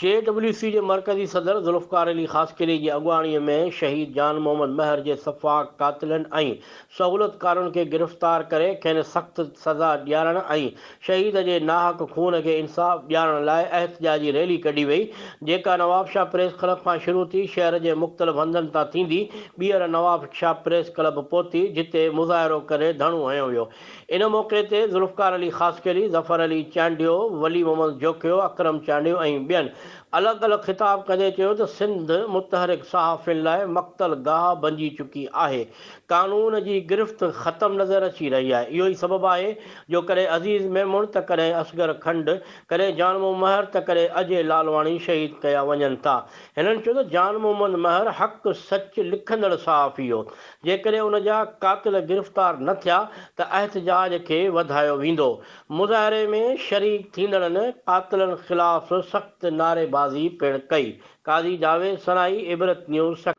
جي W C جي مرڪزي صدر ذوالفقار علي خاصخيلي جي اڳواڻي ۾ شهيد جان محمد مهر جي سفاڪ قاتلن ۽ سهولتڪارن کي گرفتار ڪري کين سخت سزا ڏيارڻ ۽ شهيد جي ناحق خون کي انصاف ڏيارڻ لاء احتجاجي ريلي ڪڍي وئي جيڪا نوابشاهه پريس ڪلب کان شروع ٿي شهر جي مختلف هنڌن تان ٿيندي ٻيهر نوابشاهه پريس ڪلب پهتي جتي مظاهرو ڪري ڌرڻو هنيو ويو. ان موقعي تي ذوالفقار علي خاصخيلي، ظفر علي چانڊيو، ولي محمد جوکيو، اڪرم چانڊيو ۽ ٻين الڳ الڳ خطاب ڪندي چيو ته سنڌ متحرڪ صحافين لاء مقتل گاهه بنجي چڪي آهي، قانون جي گرفت ختم نظر اچي رهي آهي، اهو ئي سبب آهي جو ڪڏهن عزيز ميمڻ ته ڪڏهن اصغر کنڊ، ڪڏهن جان محمد مهر ته ڪڏهن اجي لالواڻي شهيد ڪيا وڃن ٿا. هنن چيو ته جان محمد مهر حق سچ لکندڙ صحافي هو، جيڪڏهن ان جا قاتل گرفتار نه ٿيا ته احتجاج کي وڌايو ويندو. مظاهري ۾ شريڪ ٿيندڙن قاتلن خلاف سخت نعريبازي پڻ ڪئي. قاضي جاويد سنائي، عبرت نيوز، سکر.